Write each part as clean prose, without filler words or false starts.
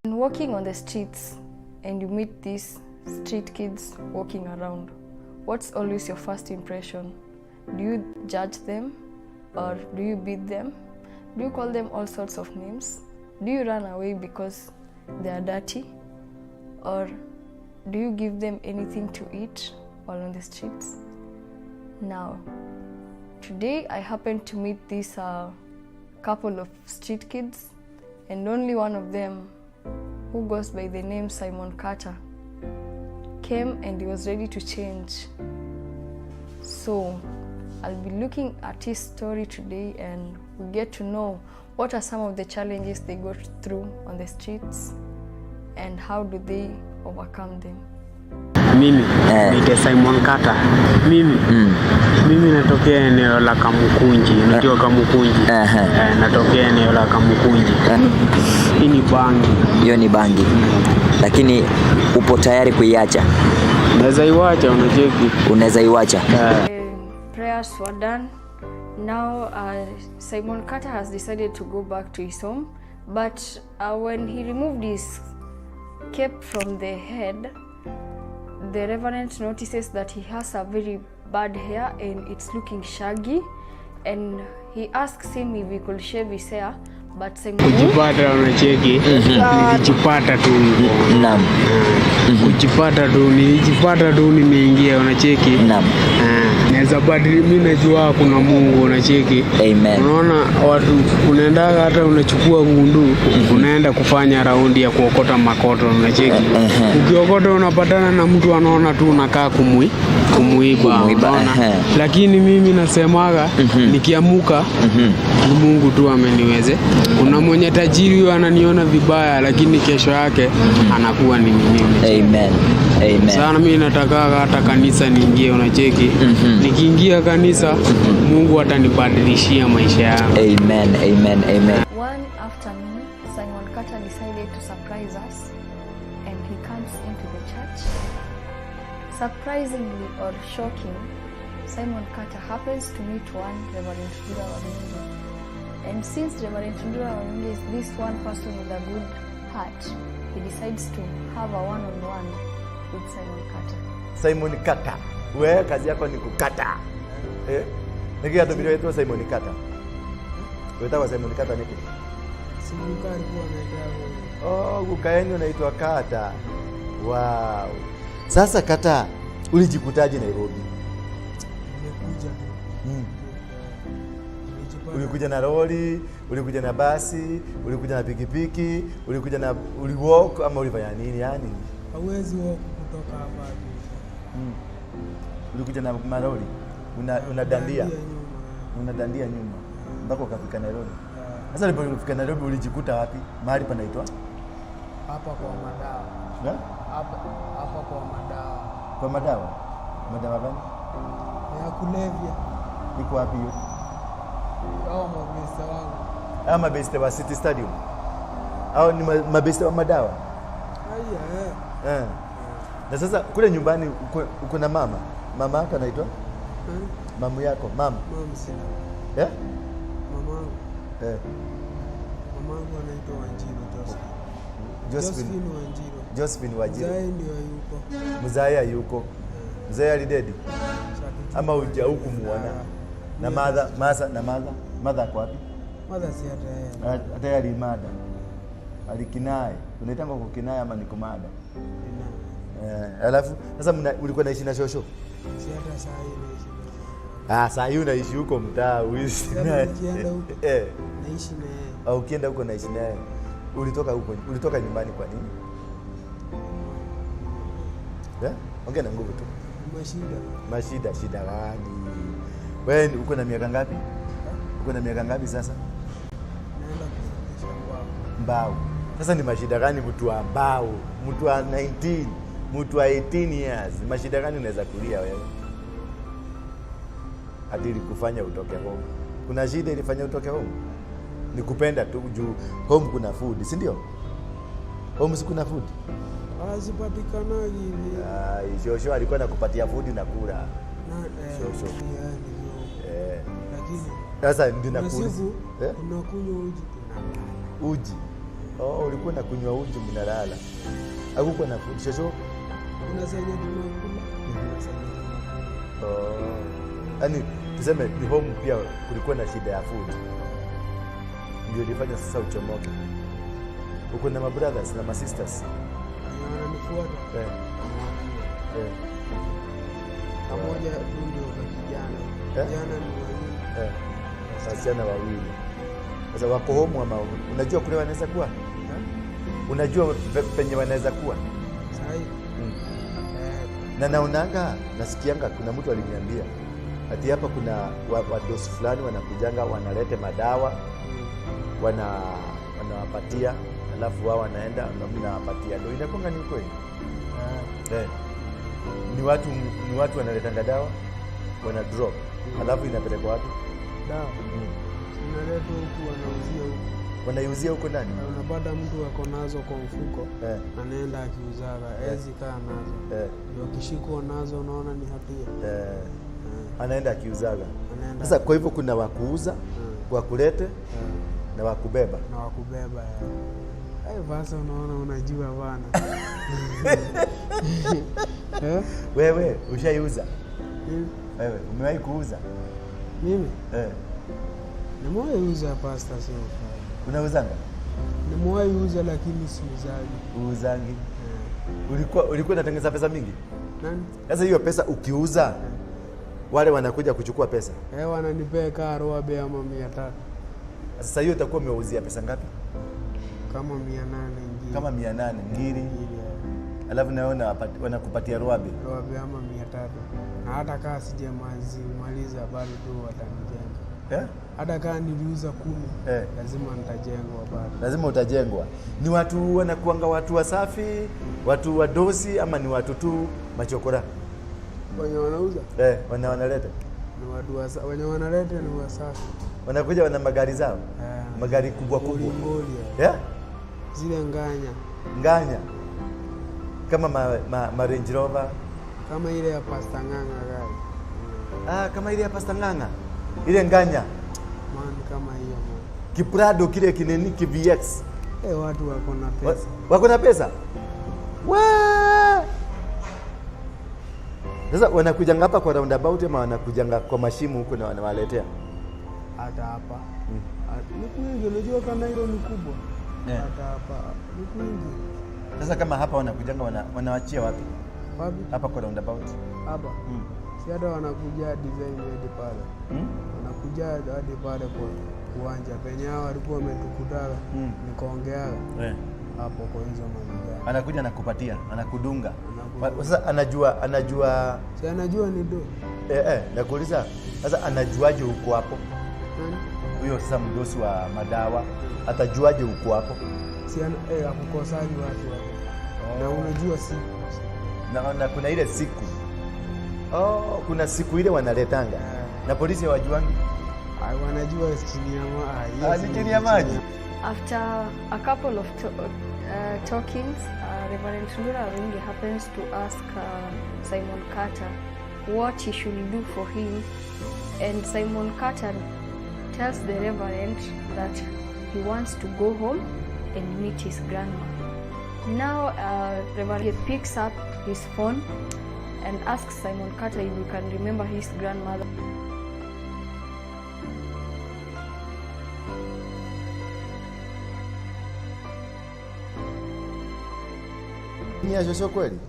Walking on the streets and you meet these street kids walking around, what's always your first impression? Do you judge them or do you beat them? Do you call them all sorts of names? Do you run away because they are dirty? Or do you give them anything to eat while on the streets? Now, today I happened to meet this couple of street kids, and only one of them, who goes by the name Simon Carter, came and he was ready to change. So I'll be looking at his story today and we get to know what are some of the challenges they go through on the streets and how do they overcome them. Mimi niite Simon Carter. Mimi natokea eneo la Kamukunji. Unajua Kamukunji? Eh, natokea eneo la Kamukunji. Hii ni bangi. Hiyo ni bangi, lakini upo tayari kuiacha? Naweza iwacha, unacheki. Unaweza iwacha. Eh, Prayers were done. Now Simon Carter has decided to go back to his home, but when he removed his cape from the head, the Reverend notices that he has a very bad hair and it's looking shaggy, and he asks him if he could shave his hair, but Simon Kujipata, unacheki. Nilijipata tu hivyo. Kujipata tu, nilijipata tu nimeingia, unacheki. Eh, naweza badili, mimi najua kuna Mungu, unacheki. Amen. Unaona watu unaendaga hata unachukua ngundu, unaenda kufanya raundi ya kuokota makoto, unacheki. Ukiokota unapatana na mtu anaona tu unakaa kumuiba, Kumuiba, unaona? Lakini mimi nasemaga nikiamuka ni Mungu tu ameniweze. Kuna mwenye tajiri huyo ananiona vibaya, lakini kesho yake anakuwa ni mimi. Amen. Amen. Sana mimi natakaga hata kanisa niingie, unacheki. Nikiingia kanisa, Mungu atanibadilishia maisha yangu. Amen. Amen. Amen. One afternoon, Simon Carter decided to surprise us and he comes into the church. Surprisingly or shocking, Simon Carter happens to meet one Reverend Ndura Waruinge. And since Reverend Ndura Waruinge is this one person with a good heart, he decides to have a one-on-one with Simon Carter. Simon Kata. Wewe kazi yako ni kukata. Eh? Niki atubiri wetu Simon Kata. Wetagwo Simon Kata niki? Simuka alikuwa anaitwa. Oh, guka yenu unaitwa Kata. Wow. Sasa Kata, ulijikutaje Nairobi? Nimekuja tu. Nilijipata. Ulikuja na lori, ulikuja na basi, ulikuja na pikipiki, ulikuja na uliwalk ama ulifanya nini yani? Hauwezi walk kutoka hapa hadi. Ulikuja na malori. Unadandia. Dandia nyuma. Unadandia nyuma mpaka ukafika Nairobi. Sasa ulipofika Nairobi ulijikuta wapi? Mahali panaitwa? Hapa kwa madawa. Na? Hapa kwa madawa. Kwa madawa. Madawa gani? Ni ya kulevya. Iko wapi hiyo? Hao mabeste wangu. Ama mabeste wa City Stadium? Au ni mabeste wa madawa? Haya eh. Eh. Na sasa kule nyumbani uko na mama? Mama yako anaitwa? Eh? Mamu yako, mama. Mama sina. Eh? Mamangu. Eh. Mamangu anaitwa Wanjiru Josephine. Josephine. Josephine Wanjiru. Josephine Wanjiru. Mzae ndio yuko. Mzae yuko. Mzae alidedi Shatuchukua. ama huja huku muona? Na mother, masa na mother, mother ako wapi? Mother si hata yeye. Hata yeye alimada. Alikinae. Unaitanga kukinai ama ni kumada? Nina. Eh, alafu sasa ulikuwa naishi na shosho? Si hata saa hii naishi na yeye. Ah, saa hii unaishi huko mtaa, uishi Sasa naye. nikienda huko. Eh. Naishi na yeye. Au ukienda huko naishi naye. Ulitoka huko, ulitoka nyumbani kwa nini? Eh? Ongea na nguvu tu. Mashida. Mashida, shida gani? Wewe uko na miaka ngapi? Uko na miaka ngapi sasa? Naenda kufikisha mbao. Mbao. Sasa ni mashida gani mtu wa mbao? Mtu wa 19, mtu wa 18 years. Mashida gani unaweza kulia wewe? Hadi ilikufanya utoke home. Kuna shida ilifanya utoke home? Ni kupenda tu juu home kuna food, si ndio? Home si kuna food? Hazipatikanagi hivi. Ai, shosho alikuwa anakupatia food na kula. Na eh, Shosho. yeah, ndio. Eh. Lakini Sasa ndio kuna nakuuliza. siku Eh? tunakunywa uji tunalala. Uji. Oh, ulikuwa na kunywa uji mnalala. Hakukuwa na food. Shosho? Kuna zenye tunakula, kuna zenye tunakula. Oh. Yaani tuseme ni home pia kulikuwa na shida ya food. Ndio ilifanya sasa uchomoke. Uko na mabrothers na masisters? Wananifuata. Pamoja tu ndio kijana. Kijana ni wawili. Wasichana wawili. Sasa wako home ama unajua kule wanaweza kuwa? Unajua penye wanaweza kuwa? Sahi. Na naonanga, nasikianga kuna mtu aliniambia ati hapa kuna wadosi fulani wanakujanga wanalete madawa, wanawapatia, alafu wao wanaenda na mnawapatia. Ndio inakuwa ni kweli? Ni watu wanaletanga dawa, wana drop. Alafu inapelekwa wapi? Dawa. Inaletwa huku, wanauzia huku. Wanaiuzia huko ndani? Unapata mtu ako nazo kwa mfuko, anaenda akiuzaga, hawezi kaa nazo. Ndio akishikwa nazo unaona ni hatia. Anaenda akiuzaga. Sasa kwa hivyo kuna wa kuuza, wa kulete na wa kubeba. Na wa kubeba. Basi unaona unajua bana. Wewe ushaiuza? Wewe umewahi kuuza? Mimi? Nimewahi uza pasta, sio. Unauzanga? Nimewahi uza lakini siuzagi. Uuzangi? Ulikuwa unatengeneza pesa mingi? Nani? Sasa hiyo pesa ukiuza, wale wanakuja kuchukua pesa. Wananipea kaa robe ama 300. Sasa hiyo utakuwa umeuzia pesa ngapi? Kama 800 ngiri. Kama 800 ngiri. Alafu naona wanakupatia robe. Robe ama 300. Na hata kaa sijamaliza bado tu watanijenga. Hata kaa niliuza 10, lazima nitajengwa bado. Lazima utajengwa. Ni watu wanakuanga watu wasafi, watu wadosi ama ni watu tu machokora? Wenye wanauza? Wanaleta. Ni watu wasafi. Wenye wanaleta ni wasafi. Wanakuja wana magari zao? Magari kubwa kubwa. Ngoli. Zile nganya. Nganya. Kama ma Range Rover. Kama ile ya Pastor Ng'ang'a gari. Kama ile ya Pastor Ng'ang'a. Ile nganya. Man, kama hiyo man. Kiprado kile kineni ki VX. Watu wako na pesa. Wako na pesa? Sasa wanakujanga hapa kwa roundabout ama wanakujanga kwa mashimo huko na wanawaletea? Hata hapa. Ni kwingi, unajua Kanairo ni kubwa. Hata hapa ni kwingi. Sasa kama hapa wanakujanga wanawachia wapi? Wapi? Hapa kwa roundabout. Hapa. Si hata wanakuja design hadi pale. Wanakuja hadi pale kwa uwanja penye hao walikuwa wametukutana, nikaongea hapo kwa hizo mambo. Anakuja anakupatia, anakudunga. Sasa anajua Si anajua ni do. Nakuuliza sasa anajuaje huko hapo? Huyo sasa mdosi wa madawa atajuaje huko hapo? Si akukosaji watu hapo. Na unajua siku. Na kuna ile siku. Kuna siku ile wanaletanga. Na polisi hawajuangi? Wanajua chini ya maji. Chini ya maji. After a couple of talkings, Reverend Ndura Waruinge happens to ask Simon Carter what he should do for him, and Simon Carter tells the Reverend that he wants to go home and meet his grandma. Now Reverend picks up his phone and asks Simon Carter if he can remember his grandmother. Ni ya shosho kweli?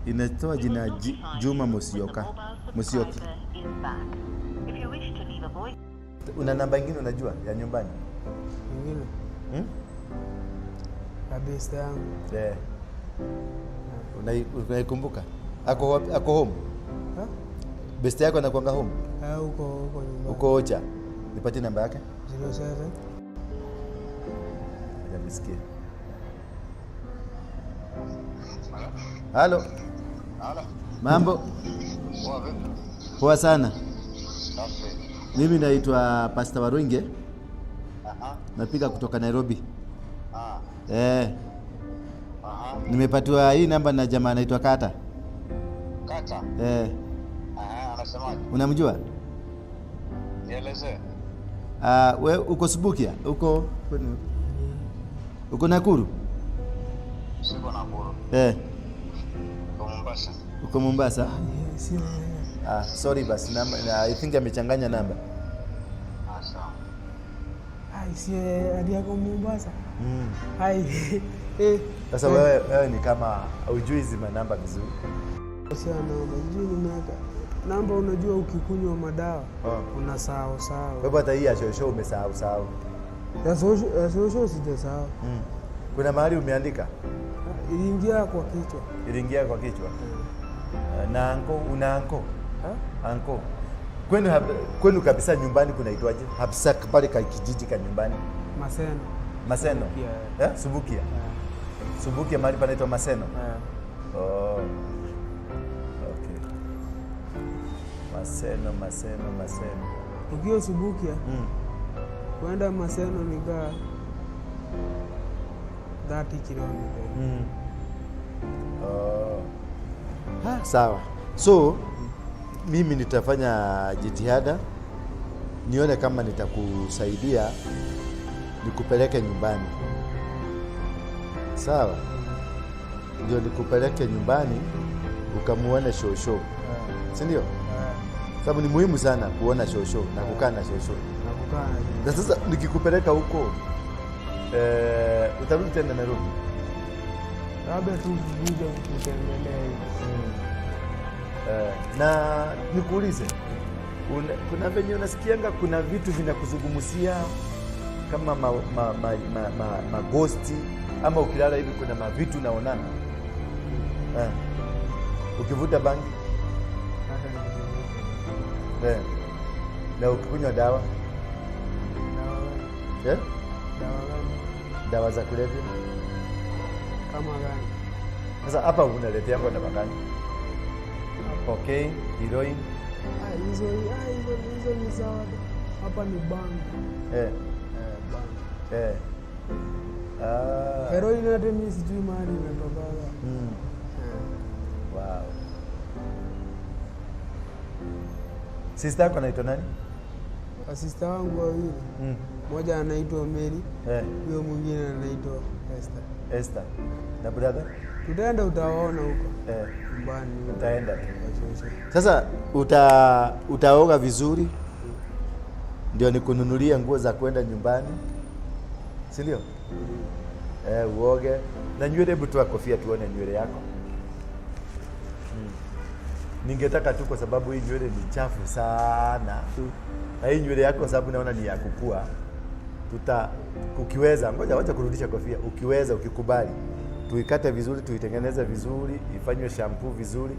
Inatoa jina Juma Musyoka. Musyoki. Una namba nyingine unajua ya nyumbani? Nyingine? Ya best yangu. Unaikumbuka? Ako home? Best yako anakuanga home? Huko nyumbani. Huko Ocha. Nipatie namba yake. 07. Acha nisikie. Halo. Halo. Mambo? Poa sana. Mimi naitwa Pastor Waruinge. Napiga kutoka Nairobi. Nimepatiwa hii namba na jamaa anaitwa Kata. Kata? Anasemaje? Unamjua? Nieleze. We uko Subukia? Uko uko Nakuru? Siko Nakuru. Uko Mombasa. Uko Mombasa? Sorry basi, namba I think amechanganya namba. Sawa. Ai, si hadi yako Mombasa. Ai. Sasa wewe ni kama hujui hizi manamba vizuri. Sio namba, sijui nimeweka namba. Unajua ukikunywa madawa unasahau sahau. Kwa hivyo hata hii ya shosho umesahau sahau. Ya shosho sijasahau. Kuna mahali umeandika? Iliingia kwa kichwa. Iliingia kwa kichwa. Na anko, una anko? Anko. Kwenu kabisa nyumbani kunaitwaje? Hapsa pale ka kijiji ka nyumbani. Maseno. Maseno. Subukia. Subukia. Subukia mahali panaitwa Maseno. Oh. Okay. Maseno. Ukiwa Subukia, kwenda Maseno ni ka 30 km. Oh. Sawa. So mimi nitafanya jitihada nione kama nitakusaidia nikupeleke nyumbani. Sawa? Ndio nikupeleke nyumbani ukamuone shosho. Si ndio? Sababu ni muhimu sana kuona shosho na kukaa na shosho. Na sasa nikikupeleka huko utarudi tena Nairobi? Labda tu kuja kutembelea hivi. Na nikuulize, kuna venye unasikianga kuna vitu vinakuzungumzia kama magosti ama ukilala hivi kuna mavitu unaonana? Ukivuta bangi? Na ukikunywa dawa? Dawa za kulevya? Kama gani? Sasa hapa unaletea kwa dawa gani? Cocaine, heroin? Hizo ni sawa. Hapa ni bangi. Bangi. Heroin hata mimi sijui mahali imetoka. Wow. Sister yako anaitwa nani? Sister wangu wawili. Mmoja anaitwa Mary, huyo mwingine anaitwa Esther. Esther. Na brother? Tutaenda, utawaona huko. Nyumbani. Utaenda tu. Sasa utaoga vizuri ndio nikununulie nguo za kwenda nyumbani. Si ndio? Uoge. Na nywele, hebu toa kofia tuone nywele yako. Ningetaka tu kwa sababu hii nywele ni chafu sana. Na hii nywele yako sababu naona ni ya kukua. Ukiweza, ngoja wacha kurudisha kofia. Ukiweza, ukikubali, tuikate vizuri, tuitengeneze vizuri, ifanywe shampoo vizuri,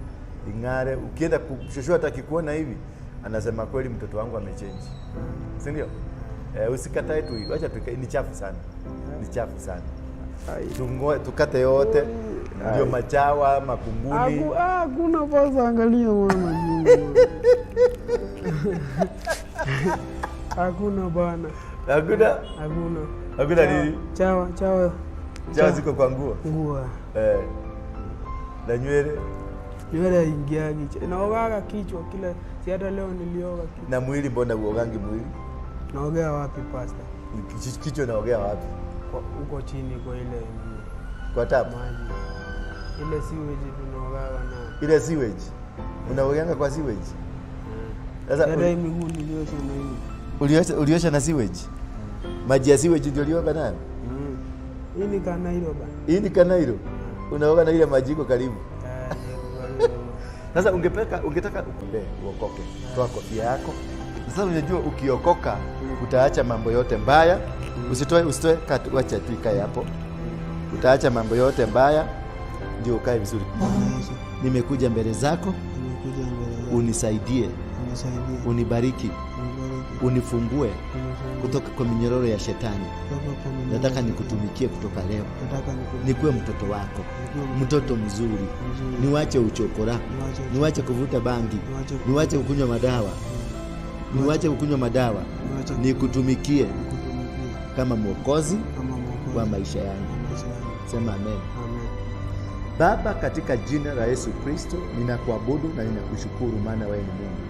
ing'are. Ukienda kushoshoa hata akikuona hivi, anasema kweli mtoto wangu amechange. Si ndio? Usikatae tu, wacha tuikae, ni chafu sana. Ni chafu sana. Tukate yote. Ndio machawa, makunguni. Hakuna pasa, angalia mwana. Hakuna bana. Hakuna? Hakuna. Hakuna nini? Chawa. Chawa ziko kwa nguo. Nguo. Na nywele? Nywele haingiagi. Naogaga kichwa kila, si hata leo nilioga kichwa. Na mwili, mbona uogangi mwili? Naogea wapi pastor? Kichwa naogea wapi? Huko chini kwa ile kwa tap. Maji. Ile sewage tunaogaga nayo. Ile sewage? Unaoganga kwa sewage? Sasa hata miguu niliosha na hii. Uliosha na sewage? Maji ya sewage ndio ulioga nayo? Hii ni Kanairo bana. Hii ni Kanairo? Unaoga na ile maji iko karibu. Sasa ungetaka uokoke. Toa kofia yako. Sasa unajua ukiokoka utaacha mambo yote mbaya. Usitoe, wacha tu ikae hapo. Utaacha mambo yote mbaya ndio ukae vizuri. Nimekuja mbele zako, unisaidie, unibariki, unifungue kutoka kwa minyororo ya shetani. Nataka nikutumikie kutoka leo. Nikuwe mtoto wako, mtoto mzuri. Niwache uchokora, niwache kuvuta bangi, niwache kukunywa madawa. Niwache kukunywa madawa. Nikutumikie kama mwokozi wa maisha yangu. Sema amen. Baba, katika jina la Yesu Kristo, ninakuabudu na ninakushukuru maana wewe ni Mungu.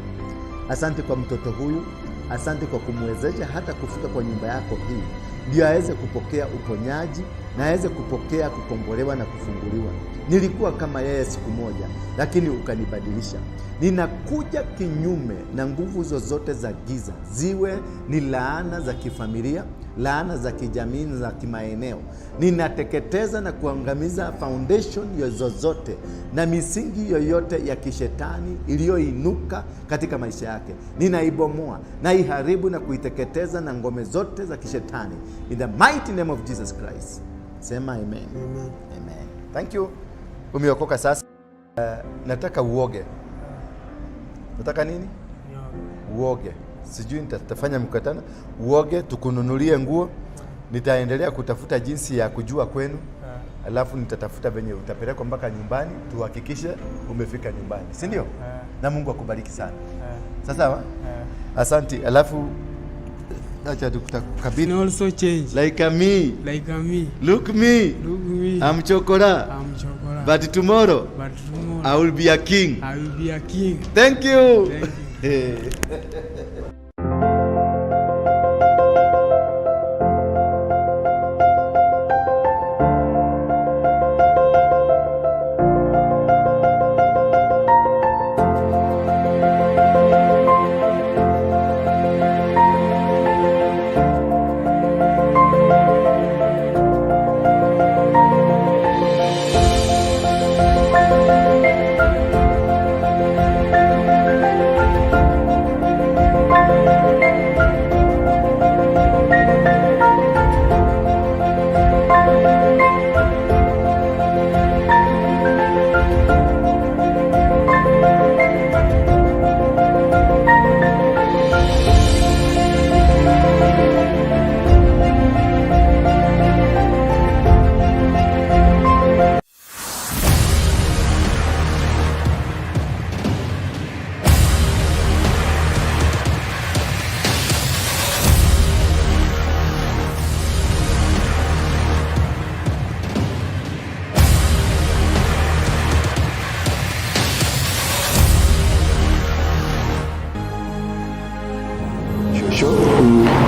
Asante kwa mtoto huyu. Asante kwa kumwezesha hata kufika kwa nyumba yako hii, ndio aweze kupokea uponyaji na aweze kupokea kukombolewa na kufunguliwa. Nilikuwa kama yeye siku moja, lakini ukanibadilisha. Ninakuja kinyume na nguvu zozote za giza, ziwe ni laana za kifamilia, laana za kijamii, za kimaeneo. Ninateketeza na kuangamiza foundation zozote na misingi yoyote ya kishetani iliyoinuka katika maisha yake. Ninaibomoa, naiharibu na kuiteketeza na ngome zote za kishetani. In the mighty name of Jesus Christ. Sema amen. Amen. Amen. Thank you. Umeokoka sasa. Nataka uoge. Nataka nini? Uoge. Sijui nitafanya mkutano. Uoge, tukununulie nguo. Nitaendelea kutafuta jinsi ya kujua kwenu. Alafu nitatafuta venye utapelekwa mpaka nyumbani, tuhakikishe umefika nyumbani, si ndio? Na Mungu akubariki sana. Sasa asante. Alafu acha tukakabidhi. Also change. Like a me. Like a me. Look me. Look me. I'm chokora. I'm chokora. But tomorrow. But tomorrow. I will be a king. I will be a king. Thank you. Thank you.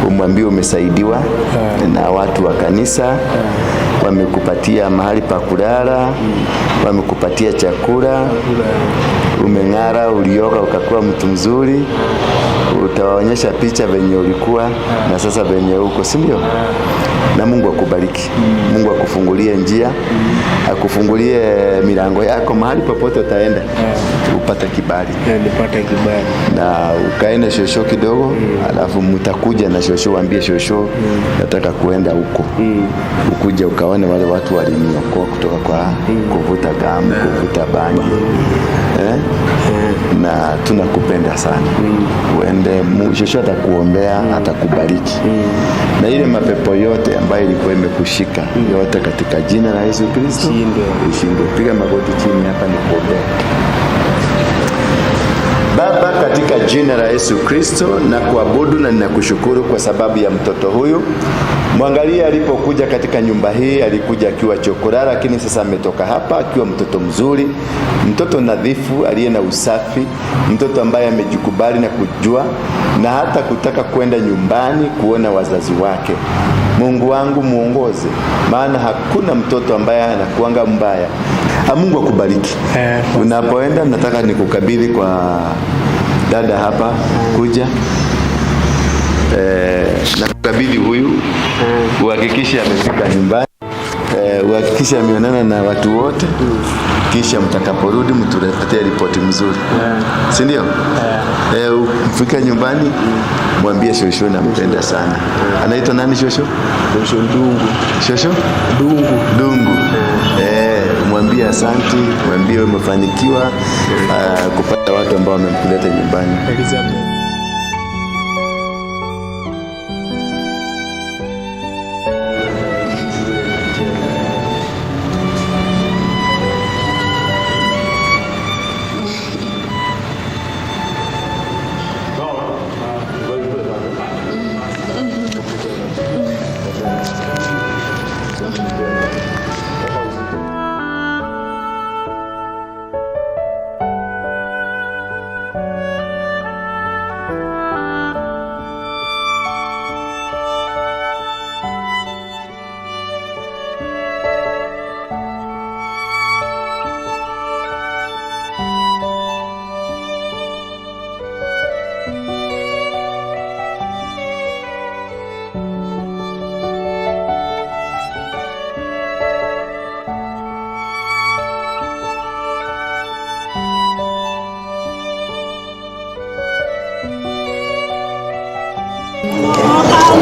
Umwambie umesaidiwa na watu wa kanisa, wamekupatia mahali pa kulala, wamekupatia chakula, umeng'ara, ulioga ukakuwa mtu mzuri. Utawaonyesha picha venye ulikuwa na sasa venye uko, si ndio? Na Mungu akubariki. Mungu akufungulie njia, akufungulie milango yako mahali popote utaenda, upate kibali. Nipate kibali. Na ukaenda shosho kidogo, alafu mtakuja na shosho, waambie shosho nataka kuenda huko. Ukuja ukaone wale watu waliniokoa kutoka kwa kuvuta gamu, kuvuta bangi. Na tunakupenda sana. Uende, shosho atakuombea, atakubariki. Na ile mapepo yote ambayo ilikuwa imekushika yote katika jina la Yesu Kristo ishindwe. Piga magoti chini hapa nikuombee. Baba, katika jina la Yesu Kristo na kuabudu na ninakushukuru kwa sababu ya mtoto huyu. Mwangalie alipokuja katika nyumba hii, alikuja akiwa chokora, lakini sasa ametoka hapa akiwa mtoto mzuri, mtoto nadhifu, aliye na usafi, mtoto ambaye amejikubali na kujua na hata kutaka kwenda nyumbani kuona wazazi wake. Mungu wangu muongoze, maana hakuna mtoto ambaye anakuanga mbaya. Mungu akubariki. Unapoenda nataka nikukabidhi kwa dada hapa, kuja. Nakukabidhi huyu, uhakikishe amefika nyumbani, uhakikishe ameonana na watu wote, kisha mtakaporudi mtuletea ripoti mzuri, si ndio? Mfika nyumbani mwambie shosho nampenda sana. Anaitwa nani shosho? Shosho Dungu. Shosho Dungu. Dungu. Mwambie asante, mwambie umefanikiwa kupata watu ambao wamemkuleta nyumbani. Elizabeth.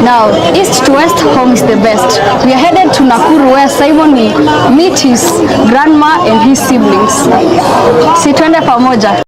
Now, east to west, home is the best. We are headed to Nakuru where Simon will meet his grandma and his siblings. Si twende pamoja.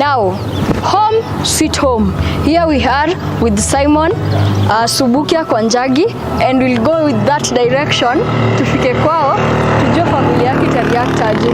Now, home sweet home. Here we are with Simon Subukia Kwanjagi, and we'll go with that direction tufike kwao tujue familia yake itareact aje.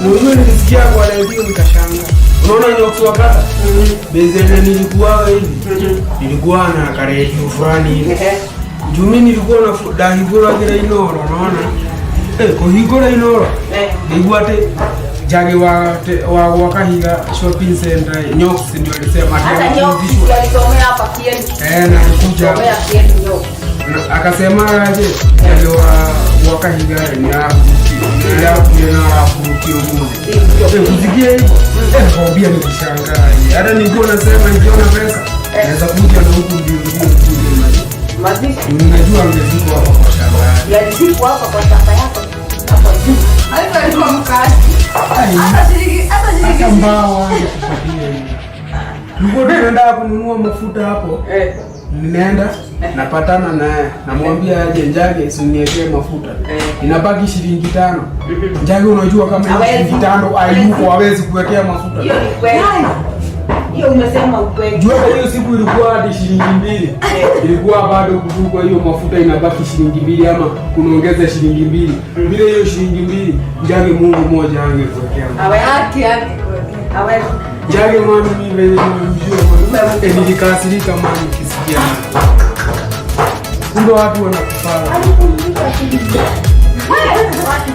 Mwenyewe nilisikia kwa redio nikashangaa. Unaona nyoksi wakata? Bezi nilikuwa hivi. Nilikuwa na karedio fulani hivi. Juu mimi nilikuwa na ndahingũra kĩra Inooro, unaona? Kũhingũra Inooro. Nĩguo atĩ Njagi wa gwa Kahiga shopping center Nyox ndio alisema ati Hata Nyox alifundishwa. alisomea hapa Kieni. Na alikuja Alisomea Kieni Nyox. Na akasema aje Njagi wa Kahiga ni arahukia na arahukia umuthi. Kusikia hivyo nakwambia nikishangaa. Hata nilikuwa nasema nikiona pesa naweza kuja na huku ndio ndio kuja Mazishi. Unajua angezikwa hapa kwa shamba yake. Yalizikwa hapa kwa shamba yako. Hapo juu. Hata alikuwa mkali. Hata shilingi hata Hata shilingi mbao angekupatia hiyo. Tulikuwa tunaenda kununua mafuta hapo. Ninaenda napatana naye, namwambia aje Njage usiniwekee mafuta. Inabaki shilingi 5. Njage unajua kama hiyo Hawezi. shilingi 5 hayuko, hawezi kuwekea mafuta. Hiyo ni kweli. Hiyo umesema ukweli. Jua kwa hiyo siku ilikuwa hadi shilingi 2. Ilikuwa bado kutukwa hiyo mafuta inabaki shilingi 2 ama kunaongeza shilingi 2. Bila hiyo shilingi 2 Njage Mungu mmoja angekuwekea. Hawezi. Haki yake. Hawezi. Njage mami mimi venye nimemjua mami. Nilikasirika mami kisikia. Kumbe watu wanakufaa. Watu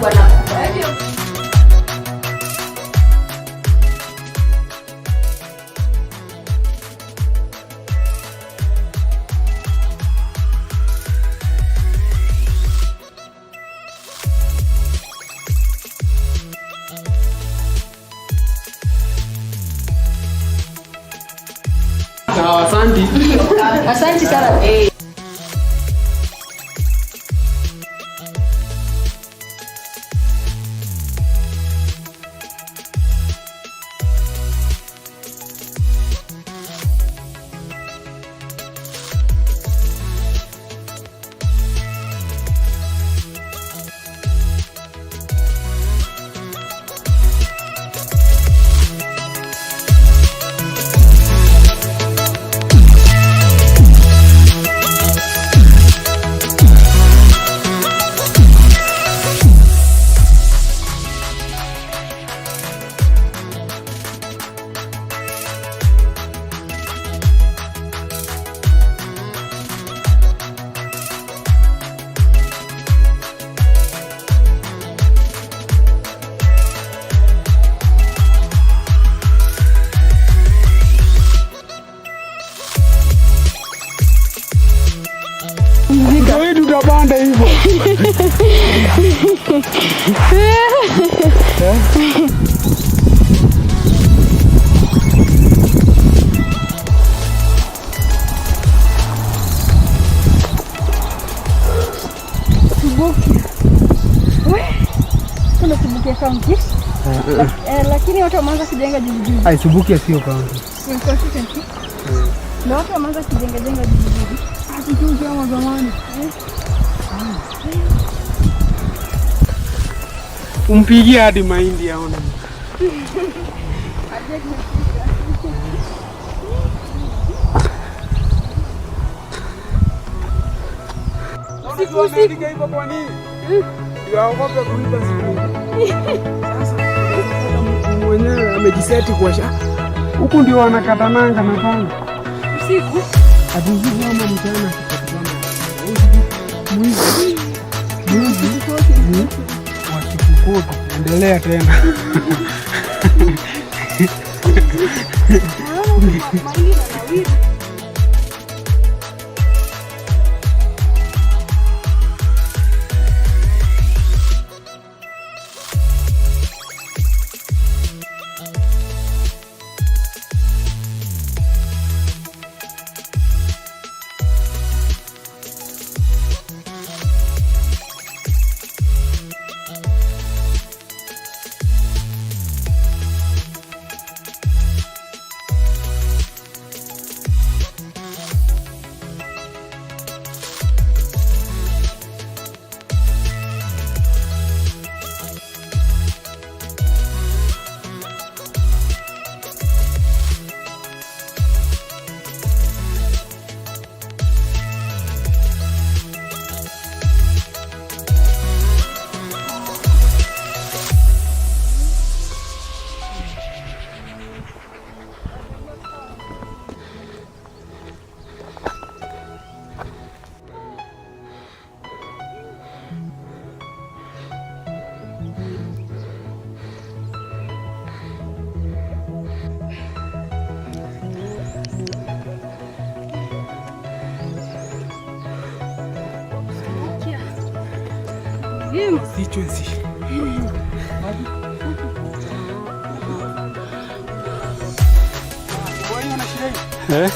wanakufa. Sawa, asante. Asante sana. Ndio tutapanda hivyo. Subukia. We, kuna Subukia County. Lakini watu wameanza kujenga juzi juzi. Ai, Subukia sio county. Ni constituency. Na watu wameanza kujenga jenga juzi juzi. Juzi ama zamani. Umpigie hadi mahindi aone. Usiku usiku hivyo kwa nini? Ndio aogope kuiba siku. Sasa mtu mwenyewe amejiseti kwa sha. Huku ndio wanakatananga na panga. Usiku. Ati usiku ama mchana akipatikana. Mwizi. Mwizi. Wa sikukuu. Endelea tena. Mahindi yanawiri. Constituency. Eh?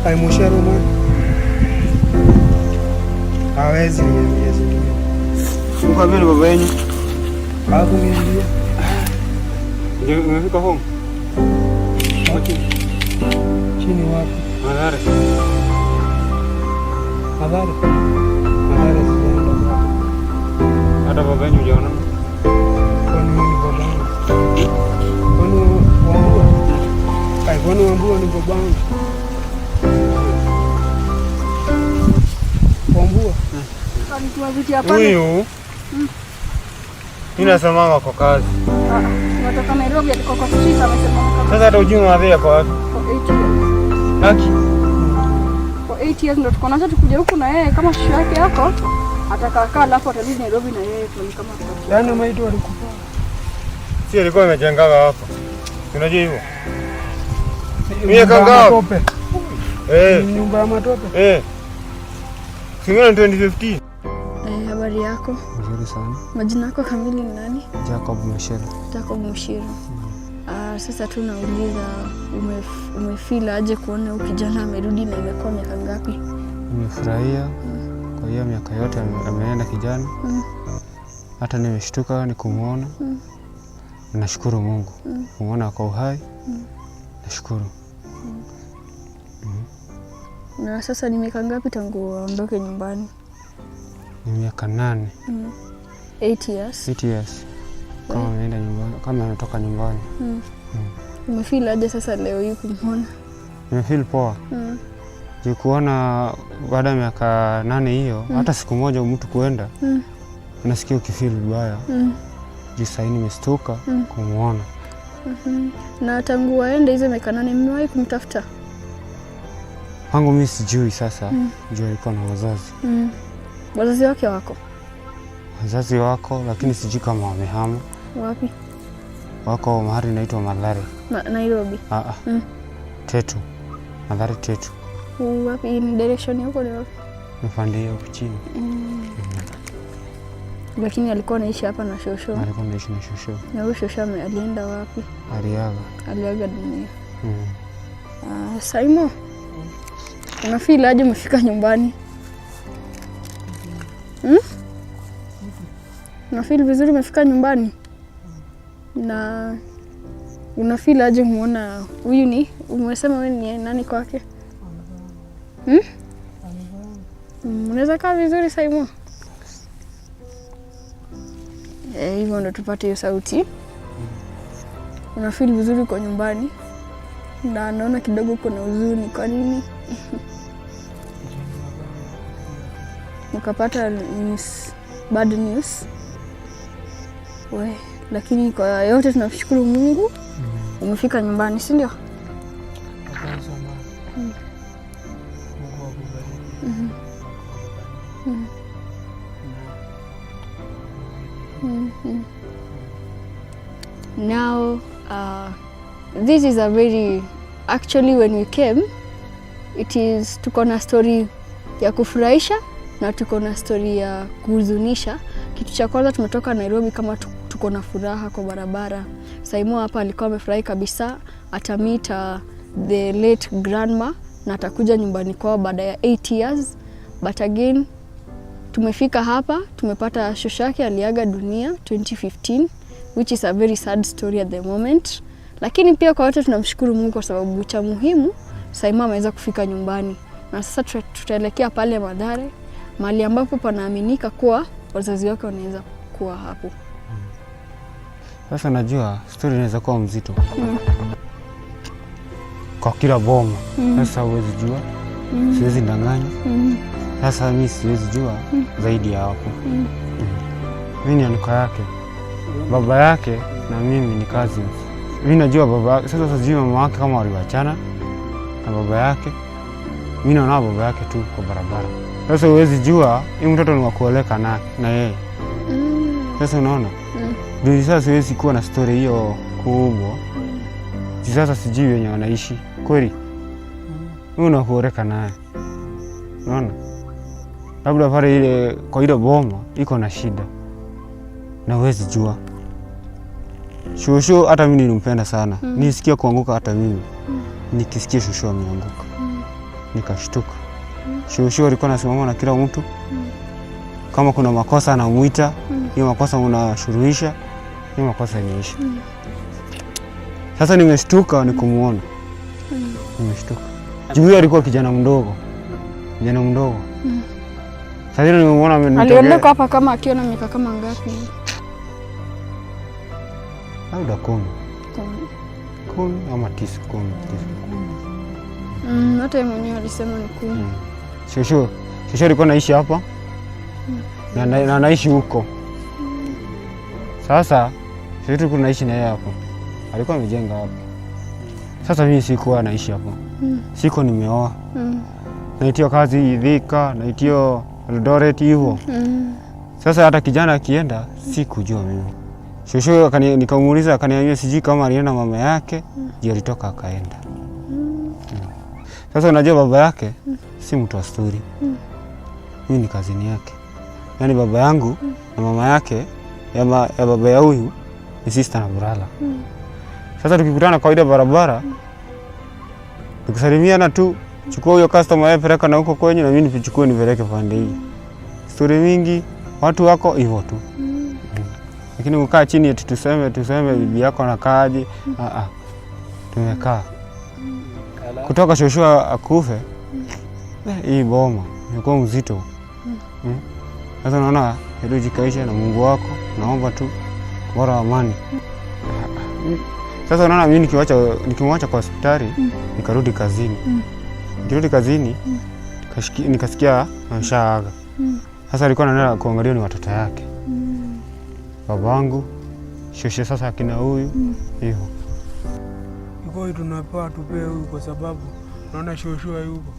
Aimushero man. Hawezi niambia zingine. Uko vipi baba yenu? Hakuniambia. Ndio umefika home? Chini wapi? Mathare. Mathare. Mathare sijaenda bado. Hata baba yenu hujaonana? Kwani wewe ni babangu? Kwani Wambua? Ai, kwani Wambua ni babangu? Wambua? Huyu mimi nasemanga kwa kazi. Tumetoka Nairobi, alikuwa kwa street amesema kama Sasa hata ujui madhe yako wapi? for 8 years. Haki. For 8 years ndo tuko nacho tukuja huku na yeye kama shosho yake yako atakaa kaa, alafu atarudi Nairobi na yeye tuone kama tutakuwa. Yaani maiti walikufa. Si alikuwa amejengaga hapa. Unajua hivyo? Nyumba ya kanga. matope. Eh. Nyumba ya matope. Eh. Singana 2015. Eh, habari yako? Mzuri sana. Majina yako kamili ni nani? Jacob Mushiru. Jacob Mushiru. Sasa tu nauliza umefeel aje kuona huyu kijana amerudi na imekuwa miaka ngapi? Nimefurahia kwa hiyo miaka yote ameenda kijana. Hata nimeshtuka ni kumwona. Nashukuru Mungu kumwona kwa uhai. Nashukuru. Na sasa ni miaka ngapi tangu aondoke nyumbani? Ni miaka 8. 8 years. 8 years. Kama ameenda nyumbani, kama ametoka nyumbani. Umefeel aje sasa leo hii kumwona? Nimefeel poa. Juu kuona baada ya miaka 8 hiyo, hata siku moja mtu kuenda, unasikia ukifeel vibaya. Juu sahii nimestuka kumuona. Na tangu waende hizo miaka 8 mmewahi kumtafuta? Kwangu mimi sijui sasa, juu alikuwa na wazazi. Wazazi wake wako? Wazazi wako, lakini sijui kama wamehama. Wapi? Wako mahali inaitwa Mathare. Nairobi? Tetu. Mathare Tetu. Wapi? Ni direction huko ni wapi? Nipande hiyo huko chini. Lakini alikuwa anaishi hapa na shosho. Alikuwa anaishi na shosho. Na huyo shosho alienda wapi? Aliaga. Aliaga dunia. Saimo, unafeel aje umefika nyumbani? Unafeel vizuri umefika nyumbani? Na unafeel aje muona huyu ni, umesema wewe ni nani kwake? Unaweza kaa vizuri Saimo? Hivyo ndo tupate hiyo sauti. Unafeel vizuri uko nyumbani? Na naona kidogo uko na huzuni, kwa nini? Ukapata news, bad news. We, lakini kwa yote tunashukuru Mungu. Umefika nyumbani, si ndio? Now, this is a very, actually when we came, it is tuko na story ya kufurahisha na tuko na story ya kuhuzunisha. Kitu cha kwanza tumetoka Nairobi kama tuko na furaha kwa barabara. Saimo hapa alikuwa amefurahi kabisa, atameet the late grandma na atakuja nyumbani kwao baada ya 8 years. But again tumefika hapa tumepata shosho yake aliaga dunia 2015, which is a very sad story at the moment. Lakini pia kwa wote tunamshukuru Mungu kwa sababu cha muhimu Saimo ameweza kufika nyumbani. Na sasa tutaelekea pale Mathare, mahali ambapo panaaminika kuwa wazazi wake wanaweza kuwa hapo. Sasa najua story inaweza kuwa mzito. Kwa kila boma. Sasa huwezi jua. Siwezi danganya. Sasa mimi siwezi jua zaidi ya hapo. Mimi ni anko yake. Baba yake na mimi ni cousins. Mimi najua baba yake. Sasa sijui mama yake kama waliwachana na baba yake. Mimi naona baba yake tu kwa barabara. Sasa huwezi jua huyu mtoto ni wa kuoleka na yeye. Sasa unaona? Ndio sasa siwezi kuwa na story hiyo kubwa. Sasa sijui wenye wanaishi. Kweli? Wewe unakuoleka naye. Unaona? Labda pale ile kwa ile boma iko na shida. Na huwezi jua. Shosho hata mimi nilimpenda sana. Nisikia kuanguka hata mimi. Nikisikia shosho ameanguka. Nikashtuka. Shosho alikuwa anasimama na kila mtu. Kama kuna makosa anamuita, hiyo makosa unashuruhisha, hiyo makosa inaisha. Sasa nimeshtuka nikumuona. Nimeshtuka. Juu alikuwa kijana mdogo. Kijana mdogo. Sasa nimemuona amenitokea. Aliondoka hapa kama akiwa na miaka kama ngapi? Labda 10. 10 ama 9, 10, 9. Hata yeye mwenyewe alisema ni 10. Shosho alikuwa anaishi hapa. Na anaishi huko. Sasa sisi tulikuwa tunaishi na yeye hapo. Alikuwa amejenga hapo. Sasa mimi sikuwa naishi hapo. Siko nimeoa. Naitio kazi Thika, naitio Eldoret hivyo. Sasa hata kijana akienda sikujua mimi. Shosho nikamuuliza akaniambia sijui kama alienda mama yake, ndio alitoka akaenda. Sasa unajua baba yake si mtu wa story. Mimi ni kazini yake. Yaani baba yangu na mama yake ya baba ya huyu ni sister na brother. Sasa tukikutana kawaida barabara, tukisalimiana tu, chukua huyo customer yeye peleka na huko kwenye na mimi nichukue nipeleke pande hii. Story mingi, watu wako hivyo tu. Lakini ukaa chini eti tuseme bibi yako anakaaje? Tumekaa. Kutoka shosho akufe. Hii boma imekuwa mzito. Sasa unaona hilo jikaisha na Mungu wako, naomba tu bora amani. Sasa unaona mimi nikimwacha kwa hospitali nikarudi kazini. Nikirudi kazini nikasikia ameshaaga. Sasa alikuwa anaenda kuangalia ni watoto yake. Babangu, shoshe sasa akina huyu hivyo. Iko tunapaa tupee huyu kwa sababu naona shosho yuko.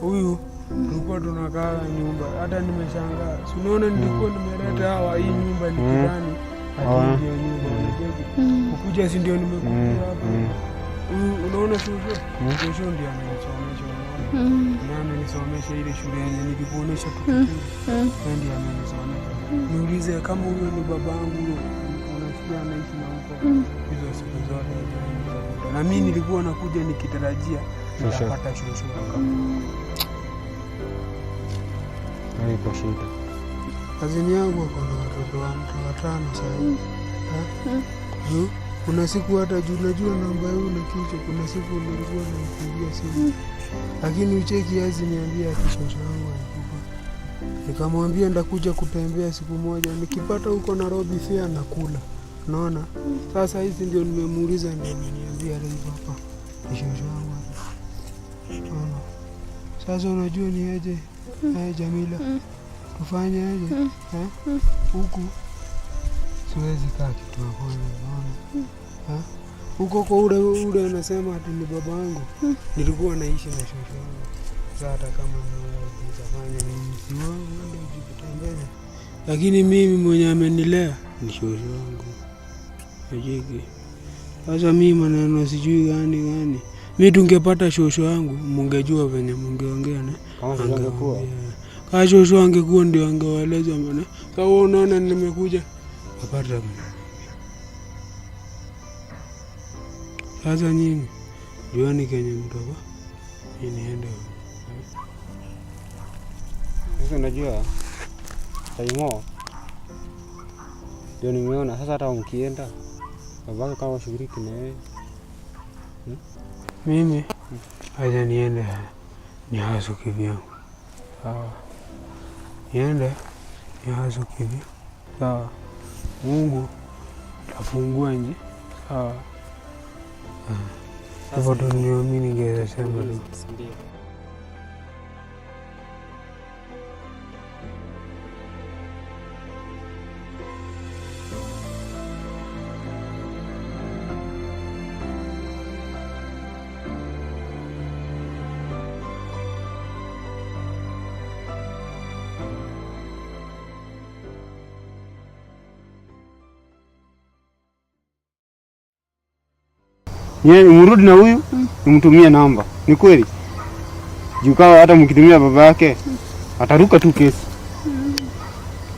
Huyu tulikuwa tunakaa nyumba, hata nimeshangaa. Si unaona nilikuwa nimeleta hawa hii nyumba ni jirani. Ati ndio nyumba unacheki. Kukuja si ndio nimekuja hapa. Huyu unaona shosho? Shosho ndio amenisomesha unaona. Na amenisomesha ile shule yenye nilikuonesha tukikuja. Yeye ndiye amenisomesha. Niulize kama huyo ni babangu huyo, unasikia anaishi na huko hizo siku zote hajawahi. Na mimi nilikuwa nakuja nikitarajia nitapata shosho kama. Iko shida. Kazini yangu ako na watoto watano sasa hivi. Juu kuna siku hata juu najua namba yao na kichwa, kuna siku nilikuwa nampigia simu. Lakini ucheki hazi niambia ati shosho yangu alikufa. Nikamwambia ndakuja kutembea siku moja, nikipata huko Nairobi fare nakula. Unaona? Sasa hizi ndio nimemuuliza, ndio ameniambia leo hapa. Ni shosho yangu hapa. Unaona? Sasa unajua ni aje? Jamila. Tufanye aje? Huku siwezi kaa kitu ya kwanza, unaona? Huko kwa ule anasema ati ni baba yangu. Nilikuwa naishi na shosho yangu. Sasa hata kama nitafanya nini, si wewe uende ujitembeze. Lakini mimi mwenye amenilea ni shosho yangu. Najiki. Sasa mimi maneno sijui gani gani. Mimi tungepata shosho yangu mungejua venye mungeongea na. Kama shosho angekuwa. Kama shosho angekuwa ndio angewaeleza maana. Sasa wewe unaona nimekuja apata. Sasa nyinyi juani Kenya mtoka. Mimi niende. Sasa unajua Saimo ndio nimeona sasa hata mkienda babake kama shughuliki na yeye. Mimi acha niende ni hasu kivyangu. Sawa. Niende ni hasu kivyangu. Sawa. Mungu atafungua njia. Sawa. Hivyo tu ndio mimi ningeweza sema tu. Yeye mrudi na huyu nimtumie namba. Ni kweli? Juu kama hata mkitumia baba yake ataruka tu kesi.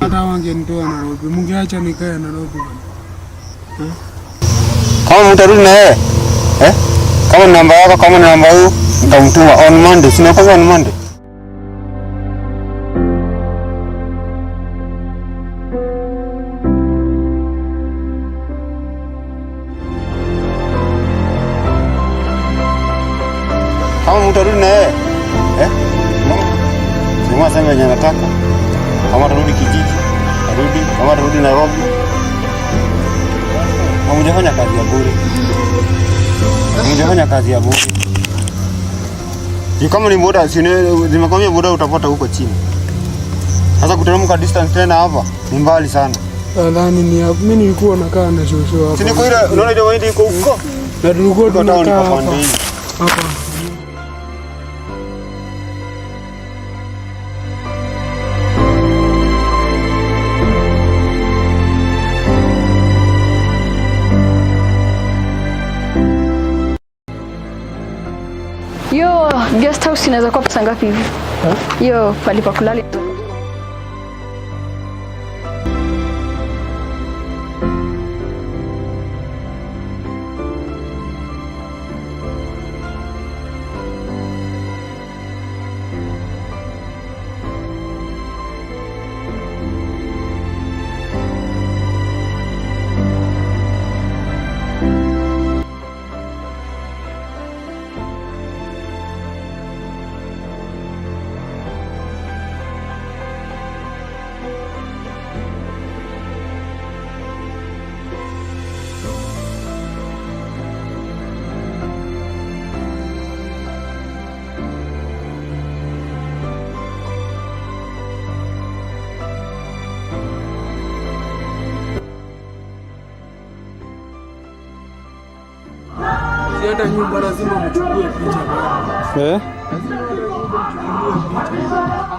Hata wangenitoa Nairobi, mungeacha nikae Nairobi bwana. Kama mtarudi na yeye, Kama ni namba yako, kama ni namba huyu, nitamtuma on Monday. Sina kwa on Monday. Kama mtarudi na yeye, No. Sema sema yenye nataka. Kama atarudi kijiji, arudi, kama atarudi Nairobi. Hamjafanya kazi ya bure. Hamjafanya kazi ya bure. Kama ni boda, si nimekwambia boda utapata huko chini. Sasa kuteremka distance tena hapa ni mbali sana. Nadhani ni hapo. Mimi nilikuwa nakaa na shosho hapa. Si niko ile, unaona ile mahindi iko huko? Na tulikuwa tunakaa hapa. Hapa. Hiyo guest house inaweza kuwa pesa ngapi hivi? Hiyo pali pa kulala. Hata nyumba lazima mchukue picha baba. Eh? Lazima hata nyumba mchukuliwe picha.